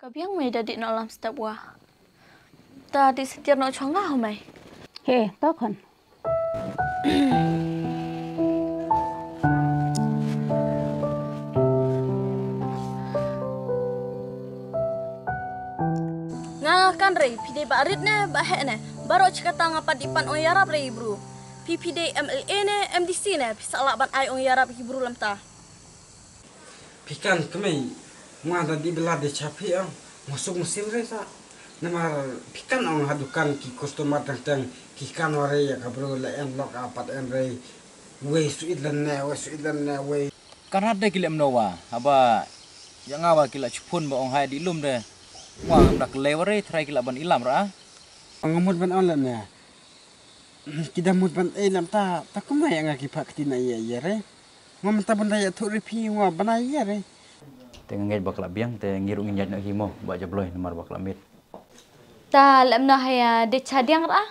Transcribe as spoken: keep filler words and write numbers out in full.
Ba biang mei da dih noh lam step wa. Ta dih sitiar noh chong nga ho mei. He, to khon. Nga kan rei, phi dei ba rit ne, ba heh ne. Baroh chikata nga pat dih pan ong ïarap rei bru. Phi phi dei M L A ne, M D C ne, phi sa lah ban ai ong ïarap hi bru lamta. Phi kan kmei, nga da dih bla de cha phi ong, nga suk musim rei sa. Namar phi kan ong ha dukan ki customer tang tang, ki kan wa rei ya ka bru la en lok a pat en rei. Wei su it lan ne, wei su it lan ne, wei. Kan hat de ki lem no wa, haba ya nga wa ki la chupun ba ong hai di lum de. Wa ngam da klei wa rei, trai ki la ban ilam ra. Nga mut ban ong lan ne. Ki da mut ban ei lam ta, ta kumno ïa nga ki phah kti na ïa ïa re. Nga mynta ban da ïathuh re phi nga ban ïa re. Te nga ngeit ba ka la biang te ngi ruh ngin ïaid noh hi mo ba jabloi namar ba ka la miet. Ta lem na ha ïa de cha diang ra.